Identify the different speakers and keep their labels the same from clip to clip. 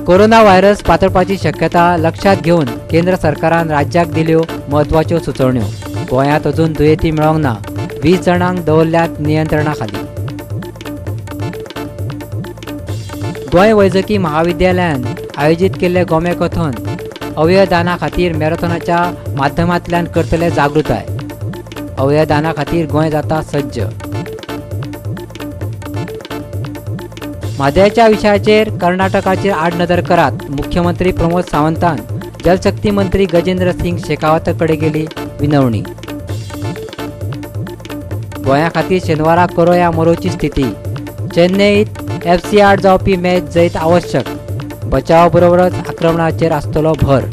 Speaker 1: Corona virus पातळपाची शक्यता लक्षात घेवन केंद्र सरकारान राज्याक दिल्यो म्हत्वाच्यो सुचोवण्यो. गोंयांत अजून दुयेंती मेळोंक ना. 20 जाणांक दवरल्यात नियंत्रणा खाली. गोंय वैजकी महाविद्यालयान आयोजीत केल्ले गोमे कथन अवयदाना खातीर मॅरेथॉनाच्या माध्यमांतल्यान करतले जागृताय. अवयदाना खातीर गोंय जाता सज्ज. म्हादयच्या विशयाचेर कर्नाटकाचेर आडनदर करात, मुख्यमंत्री प्रमोद सावंतान जलशक्ती मंत्री गजेंद्र सिंग शेखावत कडेन केली विनवणी. गोंया खातीर शेनवारा करोया मरोची स्थिती. चेन्नईत एफसी आड जावपी मॅच जैत आवश्यक. बचावा बरोबरच आक्रमणाचेर आसतलो भर.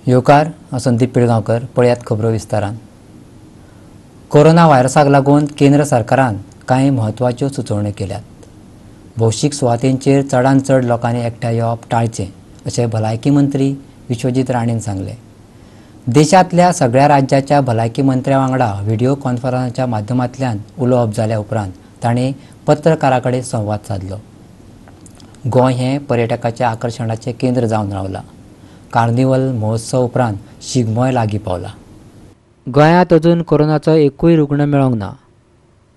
Speaker 1: येवकार, हांव संदीप पिळगांवकर. पळयात खबरो विस्तारान. कोरोना व्हायरसाक लागून केंद्र सरकारान कांय म्हत्वाच्यो सुचोवण्यो केल्यात. भौशीक सुवातेंचेर चडांत चड लोकांनी एकठांय येवप टाळचें अशें भलायकी मंत्री विश्वजीत राणेन सांगलें. देशांतल्या सगळ्या राज्याच्या भलायकी मंत्र्या वांगडा व्हिडिओ कॉन्फरन्साच्या माध्यमांतल्यान उलोवप जाल्या उपरांत ताणें पत्रकारां कडेन संवाद सादलो. गोंय हें पर्यटकाच्या आकर्शणाचें केंद्र जावन रावलां. कार्निवल महोत्सव उपरांत शिगमोय लागीं पावला. गोंयांत अजून कोरोनाचो एकूय रुग्ण मेळोंक ना.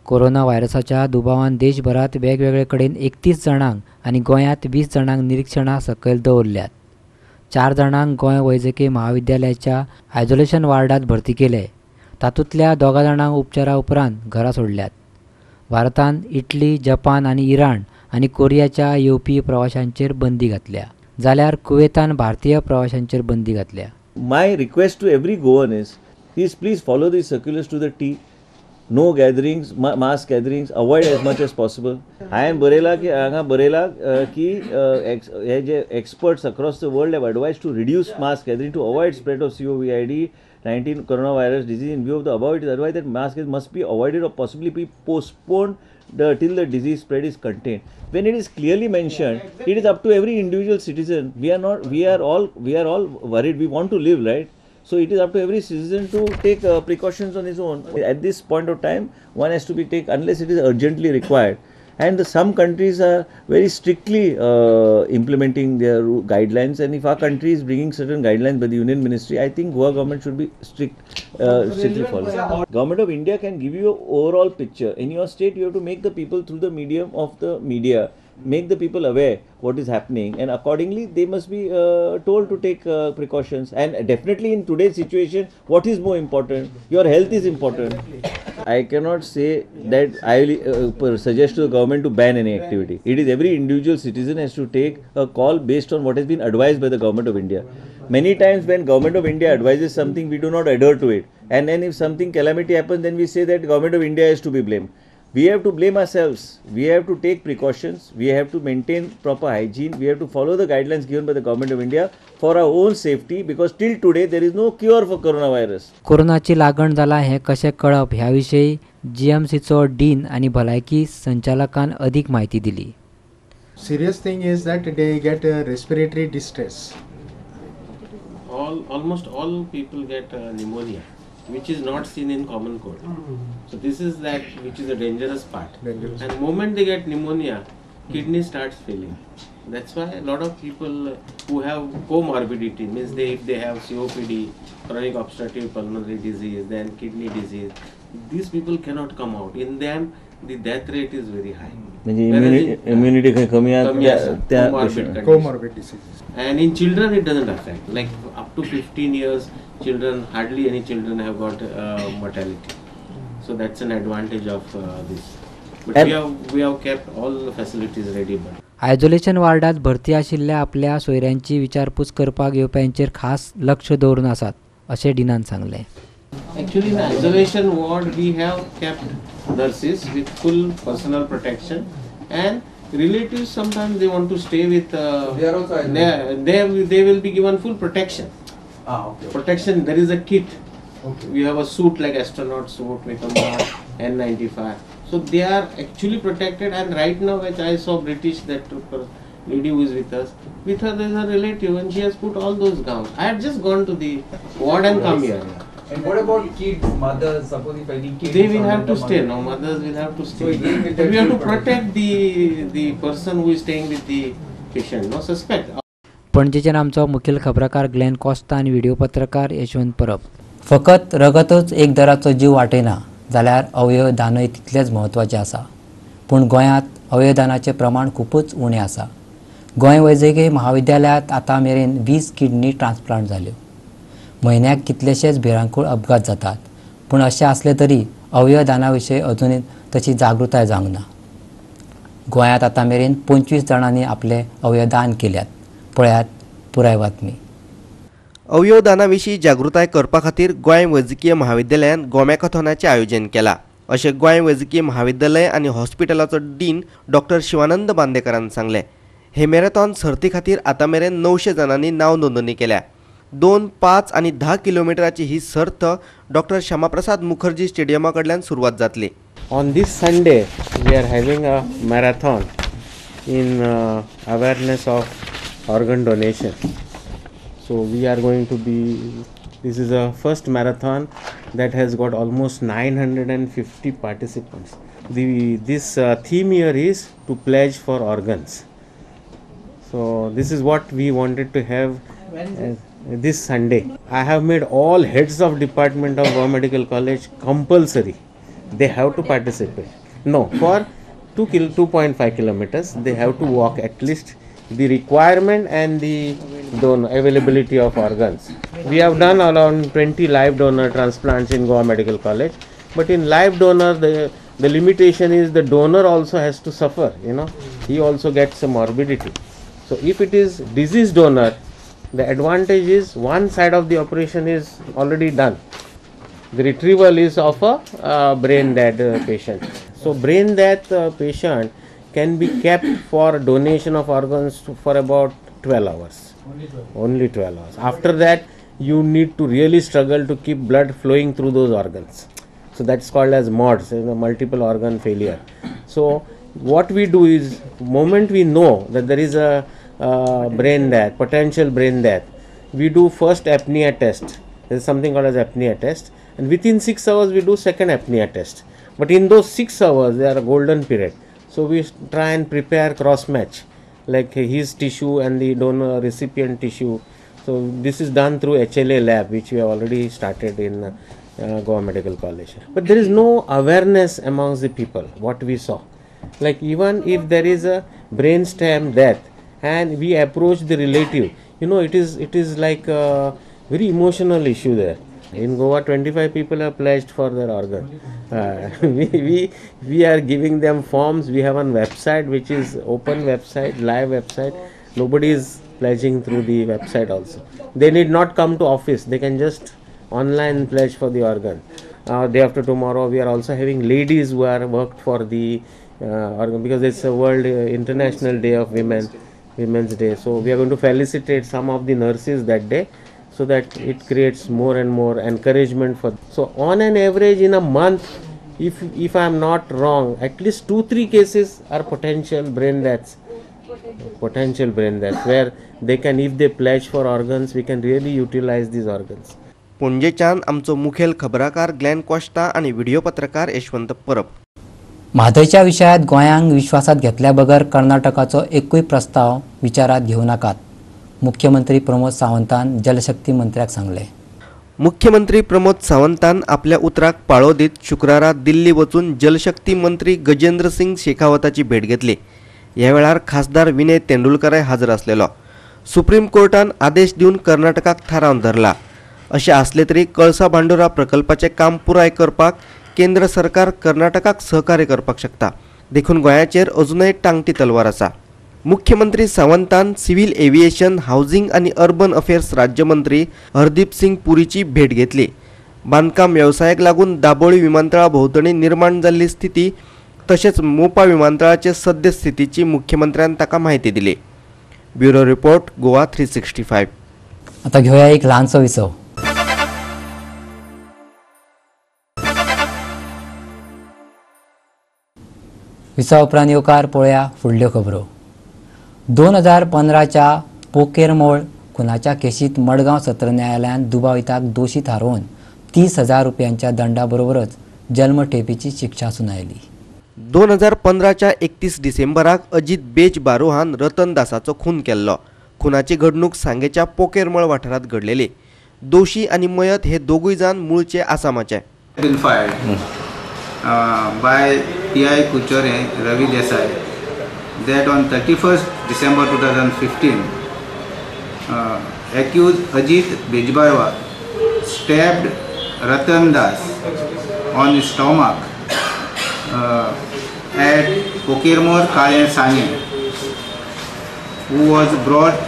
Speaker 1: कोरोना व्हायरसाच्या दुबावान देशभरांत वेगवेगळे कडेन 31 जाणांक आनी गोंयांत 20 जाणांक निरिक्षणा सकयल दवरल्यात. 4 जाणांक गोंय वैजकी महाविद्यालयाच्या आयसोलेशन वार्डांत भरती केले. तातूंतल्या 2 जाणांक उपचारा उपरांत घरा सोडल्यात. भारतान इटली, जपान आनी इराण आनी कोरियाच्या येवपी प्रवाशांचेर बंदी घातल्या, जाल्यार कुवेतान भारतीय प्रवाशांचेर बंदी घातल्या.
Speaker 2: My request to every Goan is please follow these circulars to the T. No gatherings, mass gatherings, avoid as much as possible. हांवें बरयलां की हांगा बरयलां की हे जे experts across the world have advised to reduce mass gathering to avoid spread of COVID-19 coronavirus disease. In view of the above, it is advised that mass gatherings must be avoided or possibly be postponed till the disease spread is contained. When it is clearly mentioned, it is up to every individual citizen. We are all worried. We want to live, right? So it is up to every citizen to take precautions on his own. At this point of time, one has to be take unless it is urgently required. And some countries are very strictly implementing their guidelines. And if our country is bringing certain guidelines by the Union Ministry, I think Goa government should be strictly follow. Government of India can give you an overall picture. In your state, you have to make the people through the medium of the media, make the people aware what is happening, and accordingly they must be told to take precautions. And definitely in today's situation, what is more important? Your health is important. I cannot say that I will suggest to the government to ban any activity. It is every individual citizen has to take a call based on what has been advised by the Government of India. Many times when Government of India advises something, we do not adhere to it, and then if something calamity happens, then we say that Government of India is to be blamed. We have to blame ourselves. We have to take precautions. We have to maintain proper hygiene. We have to follow the guidelines given by the Government of India for our own safety, because till today there is no cure for coronavirus.
Speaker 1: कोरोनाची लागण जाला हें कशें कळप ह्या विशीं जीएमसीचो dean आनी भलायकी संचालकान अदीक म्हायती दिली.
Speaker 3: Serious thing is that they get a respiratory distress.
Speaker 4: Almost all people get pneumonia, which is not seen in common cold. So this is that which is a dangerous part.
Speaker 3: Dangerous.
Speaker 4: And moment they get pneumonia, kidney starts failing. That's why a lot of people who have comorbidity, means if they have COPD, chronic obstructive pulmonary disease, then kidney disease, these people cannot come out. In them, the death rate is very high.
Speaker 2: Immunity कमी
Speaker 3: comorbid diseases.
Speaker 4: And in children it doesn't affect. Like up to 15 years, children, hardly any children have got mortality. So that's an advantage of this. But we have kept all the facilities ready. But
Speaker 1: isolation वार्डात भरती आशिल्ल्या आपल्या सोयऱ्यांची विचारपूस करपाक येवप्यांचेर खास लक्ष दवरून आसात अशें डिनान सांगलें.
Speaker 4: Actually, in isolation ward we have kept nurses with full personal protection, and relatives sometimes they want to stay with. They will be given full protection.
Speaker 3: Okay.
Speaker 4: Protection. There is a kit.
Speaker 3: Okay.
Speaker 4: We have a suit like astronaut suit with a mask, N95. So they are actually protected. And right now, which I saw British that lady who is with us, with her there is a relative, and she has put all those gowns. I had just gone to the ward and come here.
Speaker 5: And what about kids, mothers? Suppose if any kids,
Speaker 4: they will have to stay. No, mothers will have to stay.
Speaker 5: So again, with
Speaker 4: we have to protect the person who is staying with the patient. No suspect.
Speaker 1: पणजेच्यान आमचो मुखेल खबराकार Glenn Costa आनी video पत्रकार यशवंत परब. फकत रगतच एक दराचो जीव वाटयना जाल्यार अवयवदानय तितलेंच म्हत्वाचें आसा. पूण गोंयांत अवयवदानाचें प्रमाण खुबूच उणें आसा. गोंय वैजकीय महाविद्यालयांत आतां मेरेन 20 किडनी ट्रान्सप्लांट जाल्यो. म्हयन्याक कितलेशेच भिरांकूळ अपघात जातात, पूण अशें आसलें तरी अवयवदाना विशीं अजूनय तशी जागृताय जावंक ना. गोंयांत आतां मेरेन 25 जाणांनी आपले अवयवदान केल्यात. पळयात पुराय बातमी.
Speaker 6: अवयवदाना विशीं जागृताय करपा खातीर गोंय वैजकीय महाविद्यालयान गोमॅकाथॉनाचें आयोजन केलां अशें गोंय वैजकीय महाविद्यालय आनी हॉस्पिटलाचो डीन डॉक्टर शिवानंद बांदेकरान सांगलें. हे मॅरेथॉन सर्ती खातीर आतां मेरेन 900 जाणांनी नांव नोंदणी केल्या. 2, 5 आनी 10 किलोमिटराची ही सर्त डॉक्टर श्यामाप्रसाद मुखर्जी स्टेडियमा कडल्यान सुरवात जातली.
Speaker 4: On this Sunday we are having a marathon in awareness of organ donation. So we are going to be, this is a first marathon that has got almost 950 participants. This theme here is to pledge for organs. So this is what we wanted to have this Sunday. I have made all heads of department of Goa Medical College compulsory. They have to participate. No, for 2.5 kilometers they have to walk at least the requirement and the donor availability of organs. We have done around 20 live donor transplants in Goa Medical College, but in live donor the limitation is the donor also has to suffer, you know, he also gets a morbidity. So if it is disease donor, the advantage is one side of the operation is already done. The retrieval is of a brain dead patient. So brain death patient can be kept for donation of organs for about 12 hours. Only 12 hours. After that, you need to really struggle to keep blood flowing through those organs. So that's called as MODS, you know, multiple organ failure. So what we do is, moment we know that there is a brain death, potential brain death, we do first apnea test. There is something called as apnea test, and within 6 hours we do second apnea test. But in those 6 hours, they are a golden period. So we try and prepare cross match, like his tissue and the donor recipient tissue. So this is done through HLA lab, which we have already started in Goa Medical College. But there is no awareness amongst the people, what we saw. Like even if there is a brainstem death and we approach the relative, you know, it is like a very emotional issue there. In Goa, 25 people have pledged for their organ. We are giving them forms. We have a website which is open website, live website. Nobody is pledging through the website also. They need not come to office. They can just online pledge for the organ. Day after tomorrow, we are also having ladies who are worked for the organ, because it's a World International Day of Women, Women's Day. So we are going to felicitate some of the nurses that day, so that it creates more and more encouragement for. So on an average in a month, if I am not wrong, at least 2-3 cases are potential brain deaths. Potential brain deaths where they can, if they pledge for organs, we can really utilize these organs.
Speaker 6: पणजेच्यान आमचो मुखेल खबराकार Glenn Costa आनी video पत्रकार यशवंत परब.
Speaker 1: म्हादयच्या विशयात गोंयांक विश्वासात घेतल्या बगर कर्नाटकाचो एकूय प्रस्ताव विचारात घेवं नाकात, मुख्यमंत्री प्रमोद सावंतान जलशक्ती मंत्र्याक सांगलें.
Speaker 6: मुख्यमंत्री प्रमोद सावंतान आपल्या उतराक पाळो दीत शुक्रारा दिल्ली वचून जलशक्ती मंत्री गजेंद्र सिंग शेखावताची भेट घेतली. ह्या वेळार खासदार विनय तेंडुलकरय हाजर आसलेलो. सुप्रीम कोर्टान आदेश दिवन कर्नाटकाक थारावन धरला. अशें आसलें तरी कळसा भांडुरा प्रकल्पाचें काम पुराय करपाक केंद्र सरकार कर्नाटकाक सहकार्य करपाक शकता, देखून गोंयाचेर अजूनय टांगती तलवार आसा. मुख्यमंत्री सावंतान सिव्हिल एव्हिएशन, हावजिंग आनी अर्बन अफेर्स राज्यमंत्री हरदीप सिंग पुरीची भेट घेतली. बांदकाम वेवसायाक लागून दाबोळी विमानतळा भोंवतणी निर्माण जाल्ली स्थिती तशेंच मोपा विमानतळाचे सद्य स्थितीची मुख्यमंत्र्यान ताका म्हायती दिली. Bureau report, Goa 365.
Speaker 1: आता घेऊया एक ल्हानसो विसव. विसवा उपरांत येवकार पळोवया फुडल्यो खबरो. 2015च्या पोकेरमोळ खुनाच्या केशींत मडगांव सत्र न्यायालयान दुबाविताक दोशी थारोवन 30,000 रुपयांच्या दंडाबरोबरच जन्मठेपीची शिक्षा सुनायली.
Speaker 6: 2015च्या 31 डिसेंबराक अजित बेज बारोहान रतन दासाचो खून केल्लो. खुनाची घडणूक सांगेच्या पोकेरमळ वाठारांत घडलेली. दोशी आनी मयत हे दोगूय जाण मूळचे आसामाचे.
Speaker 7: Been fired by PI Kuchore Ravi Desai that on 31st December 2015 accused Ajit Bejbarwa stabbed Ratan Das on his stomach at Pokirmor Kale Sange, who was brought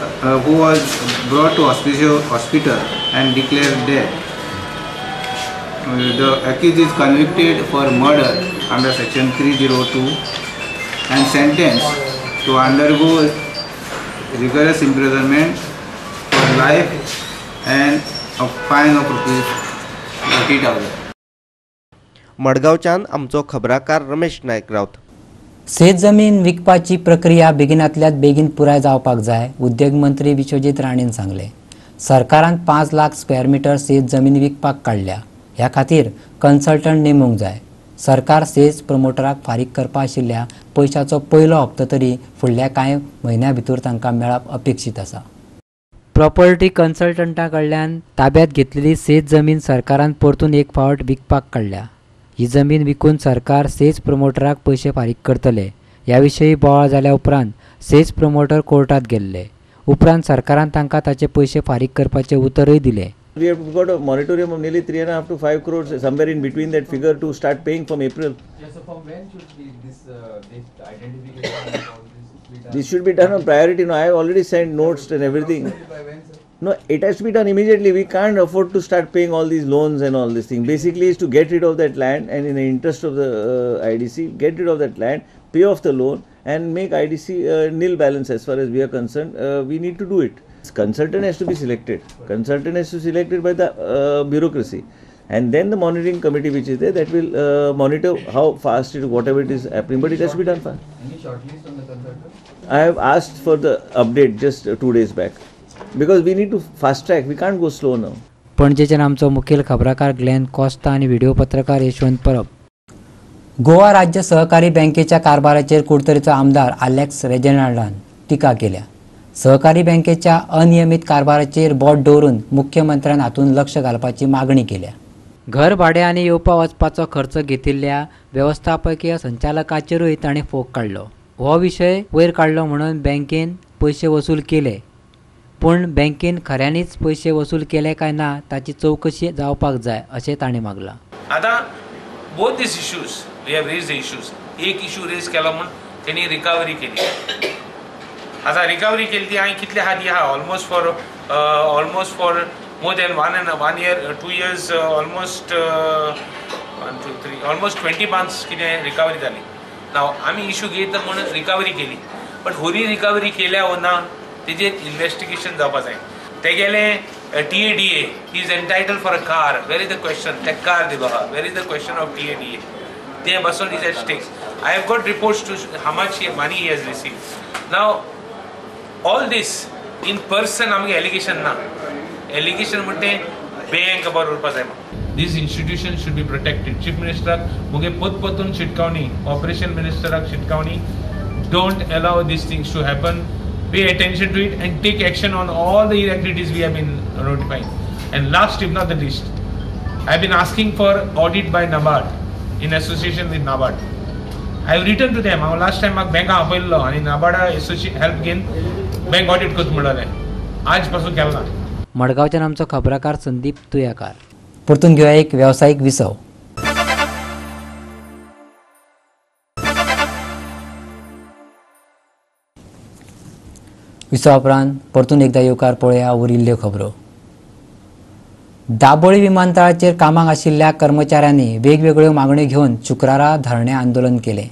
Speaker 7: to hospital and declared dead. The accused is convicted for murder under section 302 and sentenced to undergo rigorous imprisonment for life and a fine of rupees 40,000.
Speaker 6: मडगांवच्यान आमचो खबराकार रमेश नायक राऊत.
Speaker 1: शेत जमीन विकपाची प्रक्रिया बेगिनातल्यात बेगीन पुराय जावपाक जाय, उद्योग मंत्री विश्वजीत राणेन सांगलें. सरकारान 5 लाख स्क्वेअर मिटर शेत जमीन विकपाक काडल्या. ह्या खातीर कन्सल्टंट नेमूंक जाय. सरकार सेज प्रमोटराक फारीक करपा आशिल्ल्या पयशाचो पयलो हप्तो तरी फुडल्या कांय म्हयन्या भितर तांकां मेळप अपेक्षीत आसा. प्रॉपर्टी कन्सल्टंटा कडल्यान ताब्यात घेतलेली सेज जमीन सरकारान परतून एक फावट विकपाक काडल्या. ही जमीन विकून सरकार सेज प्रमोटराक पयशे फारीक करतले. ह्या विशीं बोवाळ जाल्या उपरांत सेज प्रमोटर कोर्टात गेल्ले. उपरांत सरकारान तांकां ताचे पयशे फारीक करपाचें उतरूय दिलें.
Speaker 2: We have got a moratorium of nearly 3.5 to 5 crores, somewhere in between that figure, to start paying from April.
Speaker 5: Yeah, so from when should be this identification and all this be done?
Speaker 2: This should be done on priority. No, I have already sent notes and everything.
Speaker 5: By when, sir?
Speaker 2: No, it has to be done immediately. We can't afford to start paying all these loans and all this thing. Basically, is to get rid of that land, and in the interest of the IDC, get rid of that land, pay off the loan, and make IDC nil balance as far as we are concerned. We need to do it. Consultant has to be selected. Consultant has to be selected by the bureaucracy, and then the monitoring committee which is there, that will monitor how fast it, whatever it is happening. But it has to be done fast.
Speaker 5: Any shortlist on the consultant?
Speaker 2: I have asked for the update just 2 days back, because we need to fast track. We can't go slow now.
Speaker 1: पणजेच्यान आमचो मुखेल खबराकार Glenn Costa आनी video पत्रकार यशवंत परब. गोवा राज्य सहकारी बँकेच्या कारभाराचेर कुडतरीचो आमदार आलेक्स रेजिनाल्डान टिका केल्या. सहकारी बँकेच्या अनियमीत कारभाराचेर बोट दवरून मुख्यमंत्र्यान हातूंत लक्ष घालपाची मागणी केल्या. घर भाडें आनी येवपा वचपाचो खर्च घेतिल्ल्या वेवस्थापकीय संचालकाचेरूय ताणें फोग काडलो. हो विशय वयर काडलो म्हणून बँकेन पयशे वसूल केले, पूण बँकेन खऱ्यांनीच पयशे वसूल केले काय ना ताची चवकशी जावपाक जाय अशें ताणें मागलां.
Speaker 8: आतां both these issues we have raise the issues. एक इशू रेज केलो म्हूण तेणी रिकवरी केली. आतां रिकवरी केली ती हांवें कितले आहा ती आहा almost for more than 1 year 2 years almost 1 2 3 almost 20 months कितें रिकवरी जाली. नाव आमी इशू घेत म्हूण रिकवरी केली, बट होरी रिकवरी केल्या वो ना तेजेर इन्वेस्टिगेशन जावपा जाय. तेगेलें TADA, he is entitled for a car. Where is the question? ते कार दिलो आहा. Where is the question of TADA? तें बसून is at stakes. I have got reports to how much money he has received. Now all this in person आमगे allegation ना. Allegation म्हणटे bank खबर उरपा जाय. This institution should be protected. Chief मिनिस्टराक मुगे पोत पोतून शिटकावणी, ऑपरेशन मिनिस्टराक शिटकावणी, don't allow these things to happen. Pay attention to it and take action on all the irregularities we have been notifying. And last if not the least, I have been asking for audit by NABARD in association with NABARD. I have written to them. हांव last time म्हाका बँका आपयल्लो आनी नाबार्डा association help घेवन bank audit करता म्हणलें, आज पासून केलें ना.
Speaker 1: मडगांवच्यान आमचो खबराकार संदीप तुयाकार. परतून घेवया एक वेवसायीक विसव. विसवा उपरांत परतून एकदा येवकार पळया उरिल्ल्यो खबरो. दाबोळी विमानतळाचेर कामाक आशिल्ल्या कर्मचाऱ्यांनी वेगवेगळ्यो मागण्यो घेवन शुक्रारा धरणें आंदोलन केलें.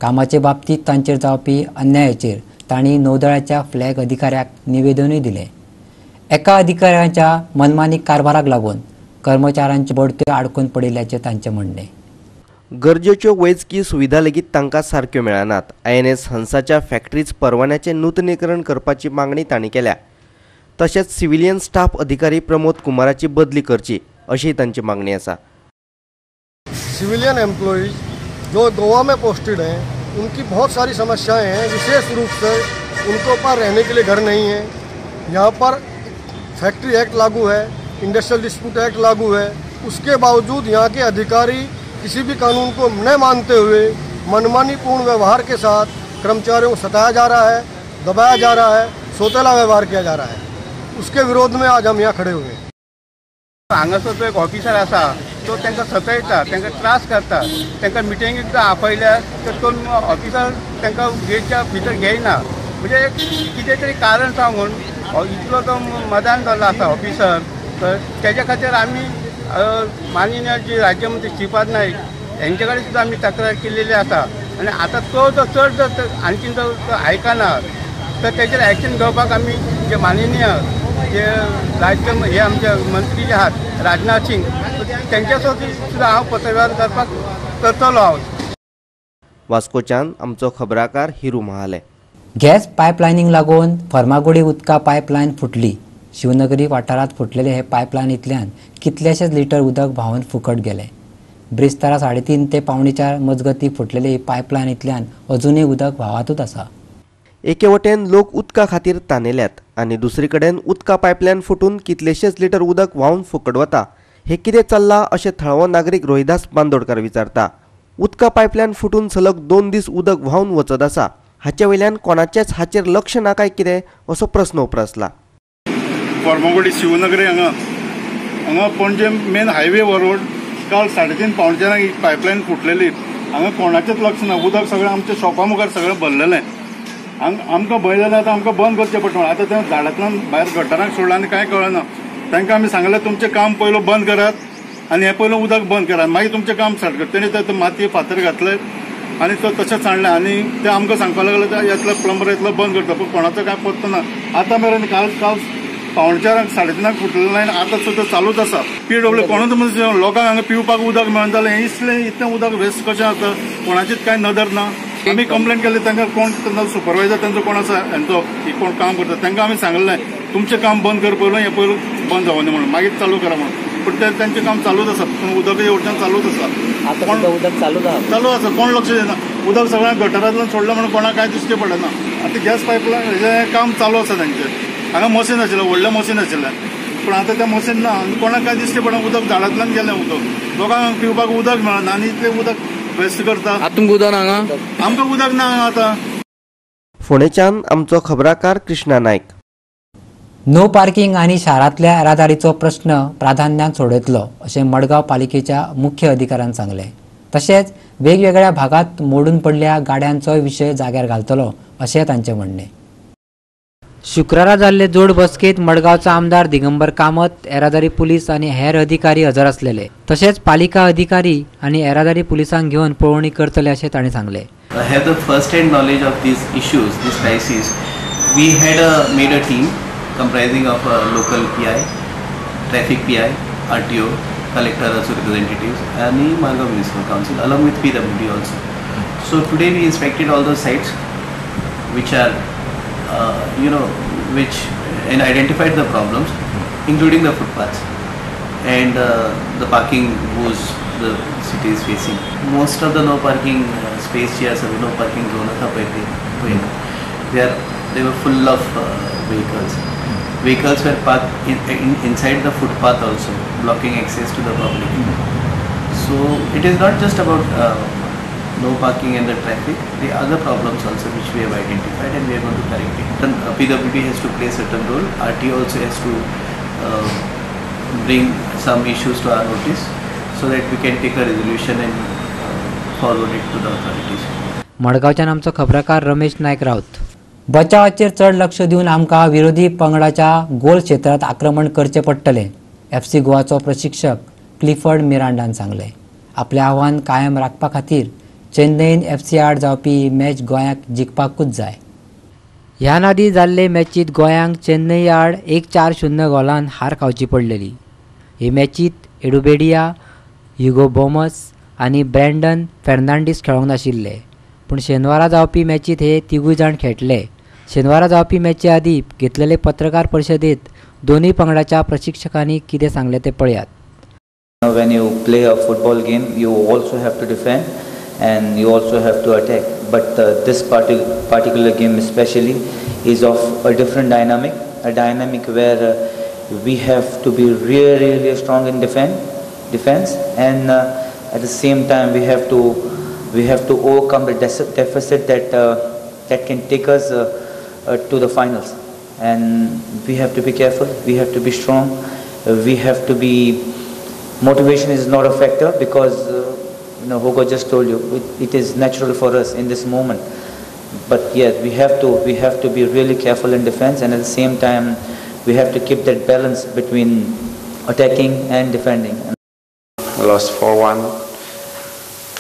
Speaker 1: कामाचे बाबतींत तांचेर जावपी अन्यायाचेर तांणी नौदळाच्या फ्लॅग अधिकाऱ्याक निवेदनूय दिलें. एका अधिकाऱ्याच्या मनमानी कारभाराक लागून कर्मचाऱ्यांच्यो बढत्यो आडकून पडिल्ल्याचें तांचें म्हणणें.
Speaker 6: गरजेच्यो वैजकी सुविधा लेगीत तांकां सारक्यो मेळनात. INS हंसाच्या फॅक्टरीज परवान्याचें नूतनीकरण करपाची मागणी तांणी केल्या. तशेंच सिव्हिलियन स्टाफ अधिकारी प्रमोद कुमाराची बदली करची अशी तांची मागणी आसा।
Speaker 9: सिविलियन एम्प्लॉइज जो गोवा में पोस्टेड हैं उनकी बहुत सारी समस्याएं हैं। विशेष रूप से उनको पर रहने के लिए घर नहीं है। यहाँ पर फैक्ट्री एक्ट लागू है, इंडस्ट्रियल डिस्प्यूट एक्ट लागू है, उसके बावजूद यहाँ के अधिकारी किसी भी कानून को न मानते हुए मनमानीपूर्ण व्यवहार के साथ कर्मचारियों को सताया जा रहा है, दबाया जा रहा है, सौतेला व्यवहार किया जा रहा है। उसके विरोध में आज हम यहाँ खड़े हुए हैं।
Speaker 10: हांगासर तो एक ऑफिसर आसा तो तांकां सतयता, तांकां त्रास करता, तांकां मिटिंगेक आपयल्यार तर तो ऑफिसर तांकां गेटच्या भितर घेयना। म्हणजे कितें तरी कारण सांगून इतलो तो मदान जाल्लो आसा ऑफिसर। तर तेज्या खातीर आमी माननीय जे राज्यमंत्री श्रीपाद नायक हेंचे कडेन सुद्दां आमी तक्रार केलेली आसा आनी आतां तो जो चड जर आणखीन जो आयकना तर तेजेर एक्शन घेवपाक आमी जे माननीय जे राज्य हे आमचे मंत्री जे आहात राजनाथ सिंग तेंच्या सुद्दां हांव पत्रवेव्हार करपाक करतलो हांव।
Speaker 6: वास्कोच्यान आमचो खबराकार हिरू महाले।
Speaker 1: गॅस पायपलायनीक लागून फर्मागुडी उदका पायपलायन फुटली। शिवनगरी वाठारांत फुटलेले हे पायपलायनींतल्यान कितलेशेच लिटर उदक व्हांवन फुकट गेले। ब्रेस्तारा 3:30 ते 3:45 मजगती फुटलेले ही पायपलायनींतल्यान अजुनूय उदक व्हांवतूच आसा।
Speaker 6: एके वटेन लोक उदका खातीर तानेल्यात आनी दुसरे कडेन उदका पायपलायन फुटून कितलेशेच लिटर उदक व्हांवन फुकट वता। हे कितें चल्लां अशें थळावो नागरीक रोहिदास बांदोडकर विचारता। उदका पायपलायन फुटून सलग 2 दीस उदक व्हांवन वचत आसा, हाचे वयल्यान कोणाचेच हाचेर लक्ष ना काय कितें असो प्रस्न उप्रासला।
Speaker 11: फर्मागुडी शिवनगरी हांगा हांगा पणजे मेन हायवे रोड काल 3:30 3:45 एक पायपलायन फुटलेली। हांगा कोणाचेच लक्ष ना, उदक सगळें आमच्या शॉपा मुखार सगळें भरलेलें। आमकां भंय जालें आतां आमकां बंद करचें पडटलें। आतां तें झाडांतल्यान भायर गटारांक सोडलां आनी कांय कळना। तांकां आमी सांगलें तुमचें काम पयलो बंद करात आनी हें पयलो उदक बंद करात, मागीर तुमचें काम स्टार्ट करात। तेणी ते मातये फातर घातले आनी तो तशेंच सांडलें आनी ते आमकां सांगपाक लागले येतलो प्लंबर येतलो बंद करता, पूण कोणाचो कांय पत्तो ना। आतां मेरेन काल काल 3:45 3:30 फुटलें लायन आतां सुद्दां चालूच आसा। पीडब्ल्यू कोणूच म्हणजे लोकांक हांगा पिवपाक उदक मेळना जालें, हें इतलें इतलें उदक वेस्ट कशें जाता, कोणाचीच कांय नदर ना। आमी कंप्लेन केली तांकां, कोण सुपरवायजर तांचो कोण आसा हेंचो कोण काम करता तांकां आमी सांगलें तुमचें काम बंद कर पयलो, हें पयलो बंद जावं म्हणून मागीर चालू करा म्हणून, पूण ते तांचें काम चालूच आसा, पूण उदक वटच्यान चालूच आसा। कोण
Speaker 12: उदक चालू
Speaker 11: चालू आसा, कोण लक्ष दिना। उदक सगळ्या गटरांतल्यान सोडलें म्हणून कोणाक कांय दिश्टी पडना। आतां गॅस पायपलायन हेजें काम चालू आसा तांचें। हांगा मशीन आशिल्लें, व्हडलें मशीन आशिल्लें, पूण आतां तें मशीन ना आनी कोणाक कांय दिश्टी पडना। उदक झाडांतल्यान गेलें उदक, लोकांक पिवपाक उदक मेळना आनी इतलें उदक वेस्ट करता।
Speaker 12: आतां तुमकां उदक ना हांगा?
Speaker 11: आमकां उदक ना हांगा आतां।
Speaker 6: फोंडेच्यान आमचो खबराकार कृष्णा नायक।
Speaker 1: नो पार्किंग आनी शारांतल्या येरादारीचो प्रस्न प्राधान्यान सोडयतलो अशें मडगांव पालिकेच्या मुख्य अधिकाऱ्यान सांगलें। तशेंच वेगवेगळ्या भागांत मोडून पडल्या गाड्यांचोय विशय जाग्यार घालतलो अशें तांचें म्हणणें। शुक्रारा जाल्ले जोड बसकेंत मडगांवचो आमदार दिगंबर कामत, येरादारी पुलीस आनी हेर अधिकारी हजर आसलेले। तशेंच पालिका अधिकारी आनी येरादारी पुलिसांक घेवन पळोवणी करतले अशें तांणी सांगलें।
Speaker 13: Have the first hand knowledge of these issues, this crisis. We had made a team comprising of a local PI, traffic PI, RTO, collector also representatives, and the Margao Municipal Council along with PWD also. So today we inspected all those sites which are, which and identified the problems, including the footpaths and the parking woes the city is facing. Most of the no parking space here, so no parking zone, they were full of vehicles. Vehicles were parked inside the footpath also, blocking access to the public. So it is not just about no parking and the traffic, the other problems also which we have identified and we are going to correct it. Then PWD has to play a certain role, RTO also has to bring some issues to our notice so that we can take a resolution and forward it to the authorities.
Speaker 1: मडगांवच्यान आमचो खबराकार रमेश नायक राऊत। बचावाचेर चड लक्ष दिवन आमकां विरोधी पंगडाच्या गोल क्षेत्रांत आक्रमण करचें पडटलें, एफसी गोवाचो प्रशिक्षक क्लिफर्ड मिरांडान सांगलें। आपलें आव्हान कायम राखपा खातीर चेन्नईन एफसी आड जावपी मॅच गोंयाक जिखपाकूच जाय। ह्यान आदीं जाल्ले मॅचींत गोंयांक चेन्नई आड 1-4-0 गोलान हार खावची पडलेली। हे मॅचींत एडुबेडिया, युगो बोमस आनी ब्रँडन फेर्नांडीस खेळोंक नाशिल्ले, पूण शेनवारा जावपी मॅचींत हे तिगूय जाण खेळटले। शेनवारा जावपी मॅची आदीं घेतलेले पत्रकार परिशदेंत दोनूय पंगडाच्या प्रशिक्षकांनी कितें सांगलें तें पळयात।
Speaker 12: When you play a football game, you also have to defend and you also have to attack. But this particular game especially is of a different dynamic, a dynamic where we have to be really, really strong in defense, and at the same time we have to overcome the deficit that can take us to the finals. And we have to be careful, we have to be strong, we have to be. Motivation is not a factor because Hugo just told you it is natural for us in this moment. But yes, we have to be really careful in defense, and at the same time we have to keep that balance between attacking and defending.
Speaker 14: We lost 4-1.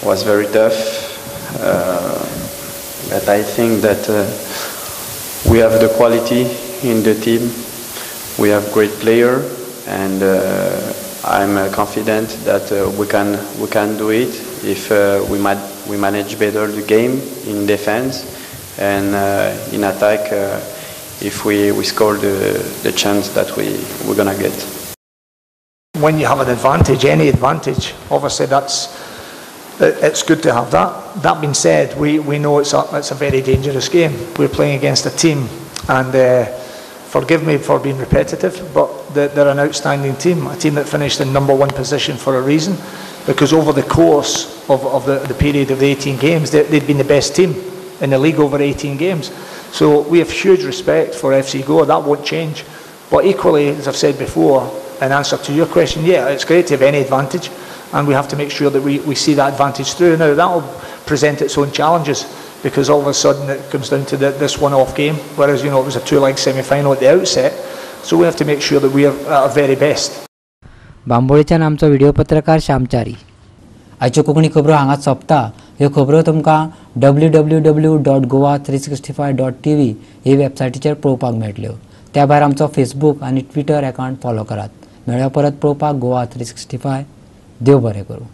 Speaker 14: Was very tough, but I think that we have the quality in the team. We have great player, and I'm confident that we can do it if we manage better the game in defense and in attack. If we score the chance that we're gonna get.
Speaker 15: When you have an advantage, any advantage, obviously it's good to have that. That being said, we know it's a very dangerous game. We're playing against a team, and forgive me for being repetitive, but they're an outstanding team, a team that finished in #1 position for a reason, because over the course of the period of the 18 games, they'd been the best team in the league over 18 games. So we have huge respect for FC Goa, that won't change. But equally, as I've said before, in answer to your question, yeah, it's great to have any advantage, and we have to make sure that we see that advantage through. Now, that'll present its own challenges, because all of a sudden it comes down to this one-off game, whereas, it was a two-leg semi-final at the outset. So we have to make sure that we are at our very best.
Speaker 1: बांबोळेच्यान आमचो video पत्रकार श्यामचारी. आयच्यो कोंकणी खबरो हांगाच सोंपता. ह्यो खबरो तुमकां www.goa365.tv हे वेबसायटीचेर पळोवपाक मेळटल्यो. त्या भायर आमचो फेसबूक आनी ट्विटर अकावंट फॉलो करात. मेळ्या परत पळोवपाक गोवा 365. देव बरें करूं.